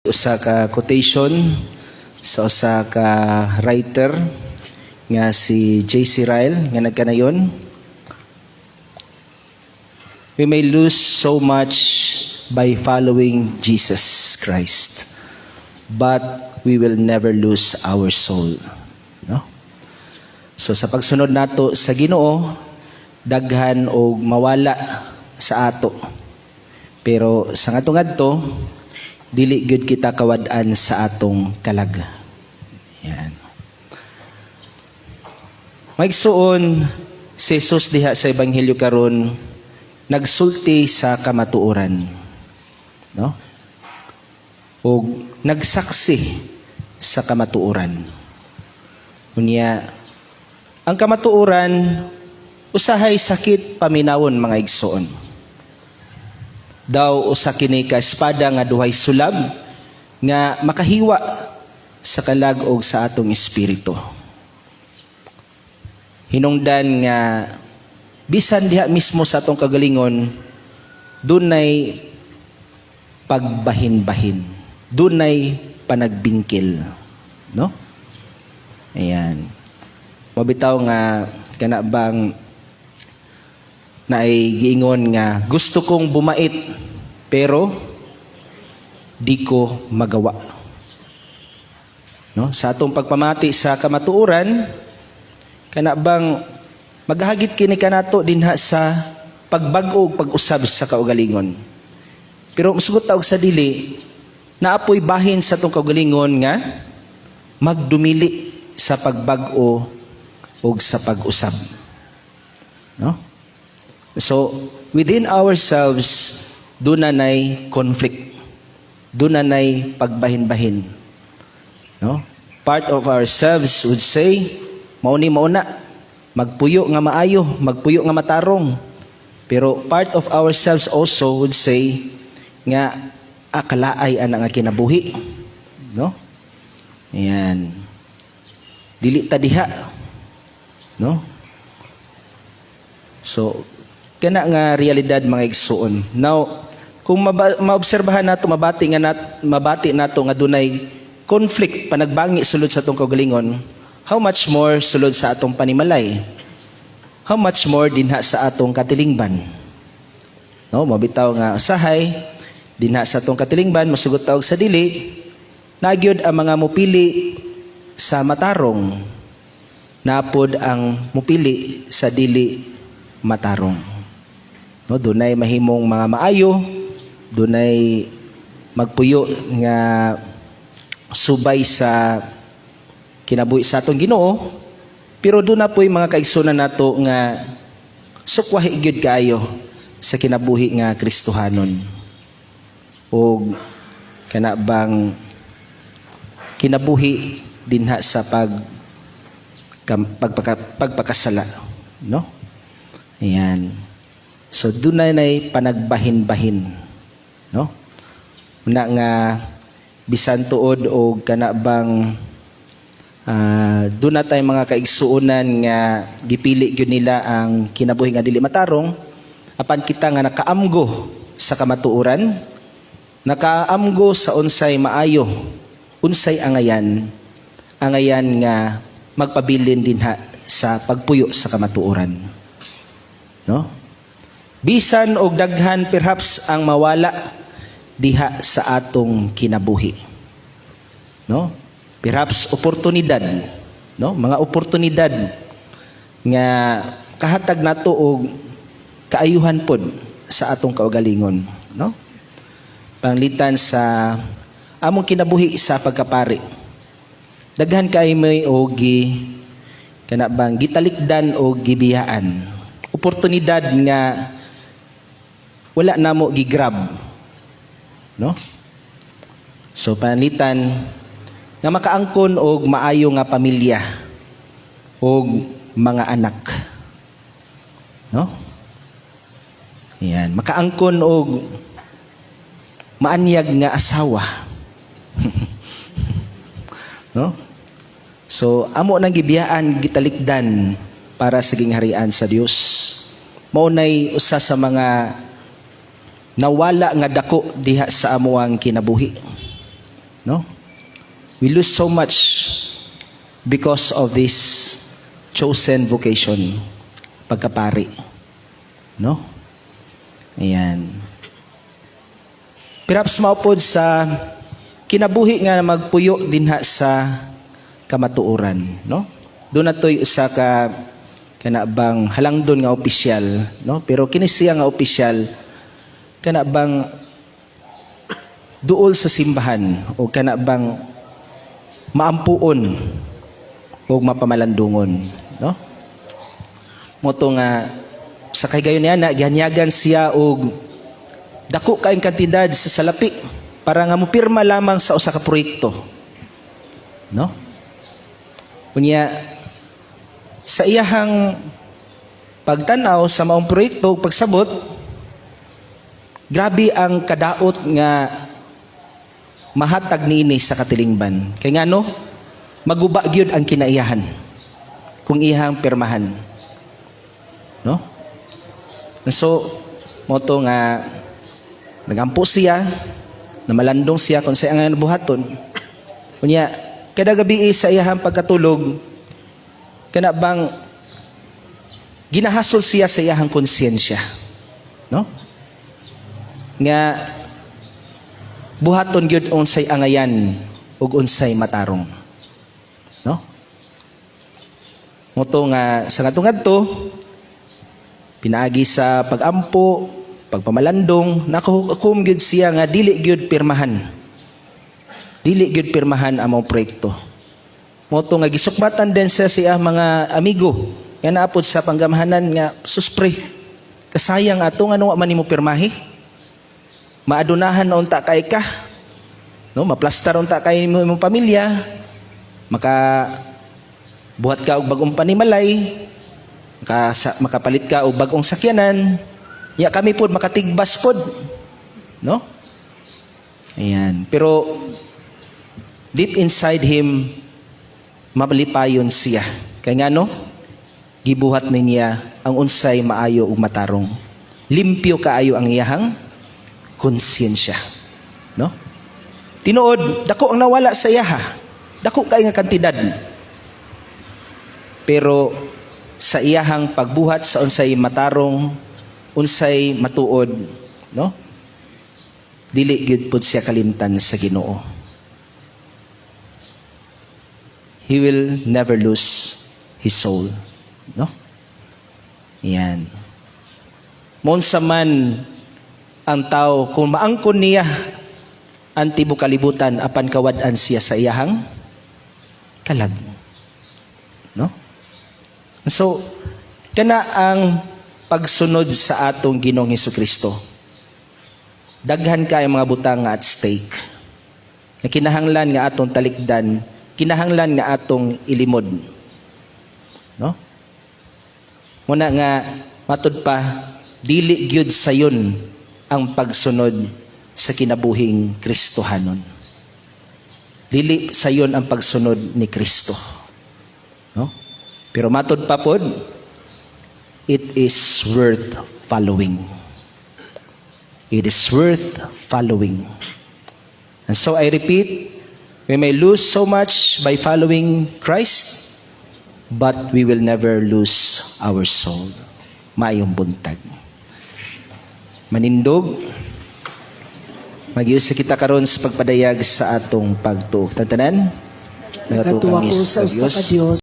Usa ka quotation sa usa ka writer nga si J.C. Ryle nga nagkanayon, "We may lose so much by following Jesus Christ, but we will never lose our soul." No? So sa pagsunod nato sa Ginoo, daghan og mawala sa ato. Pero sa ngadto ngadto, dili gyud kita kawad-an sa atong kalag. Yan. Mga igsuon, si Jesus diha sa ebanghelyo karon nagsulti sa kamatuoran. No? Og nagsaksi sa kamatuoran. Unya, ang kamatuoran usahay sakit paminawon, mga igsuon. Daw usa kini ka espada nga duhay sulab nga makahiwa sa kalag og sa atong espiritu. Hinungdan nga bisan diha mismo sa atong kagalingon dunay pagbahin-bahin, dunay panagbingkil, no? Ayan. Mabitaw nga kana bang naay giingon nga gusto kong bumait pero di ko magawa. No? Sa atong pagpamati sa kamatuoran, kana bang maghagit kini kanato dinha sa pagbag-o ug pag-usab sa kaugalingon. Pero musugot ta og sa dili, naa poy bahin sa atong kaugalingon nga magdumili sa pagbag-o ug sa pag-usab. No? So, within ourselves, duna nay conflict. Duna nay pagbahin-bahin. No? Part of ourselves would say, "Mao ni mauna, magpuyo nga maayo, magpuyo nga matarong." Pero part of ourselves also would say nga kalaay ana nga kinabuhi. No? Ayan. Dili ta diha. No? So, kana nga realidad, mga igsuon. Now, kung maobserbahan nato, mabati nato nga dunay conflict, panagbangi sulod sa atong kaugalingon, how much more sulod sa atong panimalay? How much more dinha sa atong katilingban? No, mabitaw nga usahay dinha sa atong katilingban, masugot ta og sa dili, naa gyud ang mga mupili sa matarong, naa pod ang mupili sa dili matarong. No, dunay mahimong mga maayo, dunay magpuyo nga subay sa kinabuhi sa atong Ginoo, pero duna po'y mga kaigsunan nato nga sukwahi gyud kaayo sa kinabuhi nga Kristohanon. Og kana bang kinabuhi dinha sa pagpakasala, no? Ayan. So dunay nay panagbahin-bahin, no? Una nga bisan tuod og kana bang duna tay mga kaigsuonan nga gipili gyud nila ang kinabuhi nga dili matarong, apan kita nga nakaamgo sa kamatuoran, nakaamgo sa unsay maayo, unsay angayan, angayan nga magpabilin dinha sa pagpuyo sa kamatuoran. No? Bisan og daghan perhaps ang mawala diha sa atong kinabuhi. No? Perhaps oportunidad, no? Mga oportunidad nga kahatag nato og kaayuhan pod sa atong kaugalingon, no? Panglitan sa among kinabuhi sa pagkapari. Daghan kay may og gi kana bang gitalikdan o gibiyaan. Oportunidad nga wala namo gi-grab. No? So pananglitan nga makaangkon og maayo nga pamilya og mga anak. No? Ayan, makaangkon og maanyag nga asawa. No? So amo nang gibiyaan, gitalikdan para sa gingharian sa Dios. Mao nay usa sa mga nawala nga dako diha sa amuang kinabuhi. No? We lose so much because of this chosen vocation, pagkapari. No? Ayan. Perhaps mao pod sa kinabuhi nga magpuyo dinha sa kamatuoran, no? Duna to'y usa ka kana bang halangdon nga opisyal, no? Pero kini siya nga opisyal, kana bang duol sa simbahan o kana bang maampuon o mapamalandungon, no? Mao to nga sa kahigayon niya na gihanyagan siya og dako kaayong kantidad sa salapi para nga mopirma lamang sa usa ka proyekto, no? Unya sa iyahang pagtan-aw sa maong proyekto ug pagsabot, grabe ang kadaot nga mahatag niini sa katilingban, kay ngano maguba gyud ang kinaiyahan kung iyang pirmahan, no? And so mao to nga nagampo siya, namalandong siya kung sa ang buhaton. Unya kada gabi sa iyahang pagkatulog, kana bang ginahasol siya sa iyahang konsyensya, no, nga buhaton gyud unsay angayan ug unsay matarong, no? Mao to nga sa ngadto pinaagi sa pagampo, pagpamalandong, nakahukom gyud siya nga dili gyud pirmahan ang mga proyekto. Mao to nga gisukbatan din siya siya mga amigo nga naapod sa panggamhanan nga, "Sus pre, kasayang ato, nga wa man nimo pirmahi. Maadunahan na unta kay ka. No, maplastar unta kay imo imong pamilya. Maka buhat ka og bagong panimalay, makapalit ka og bagong sakyanan. Ya kami pod makatigbas pod." No? Ayan. Pero deep inside him, malipayon siya. Kay ngano? Gibuhat niya ang unsay maayo ug matarong. Limpyo kaayo ang iyahang konsyensya. No? Tinuod, dako ang nawala sa iyaha. Dako kay nga kantidad. Pero sa iyahang pagbuhat sa unsay matarong, unsay matuod, no? Dili gyud pud siya kalimtan sa Ginoo. He will never lose his soul. No? Yan. Maunsa man ang tao kung maangkon niya ang tibok kalibutan apan kawad-an siya sa iyahang kalag. No? So, kana ang pagsunod sa atong Ginoong Kristo. Daghan kay mga butang nga at stake. Nga kinahanglan nga atong talikdan, kinahanglan nga atong ilimod. No? Muna nga matud pa, dili gyud sayon ang pagsunod sa kinabuhing Kristohanon. Dili sayon ang pagsunod ni Kristo. No? Pero matud pa pod, it is worth following. It is worth following. And so I repeat, we may lose so much by following Christ, but we will never lose our soul. Maayong buntag. Manindog, mag kita karon sa pagpadayag sa atong pagtuo. Tantanan, Nagatuo kami ko sa usa ka Dios.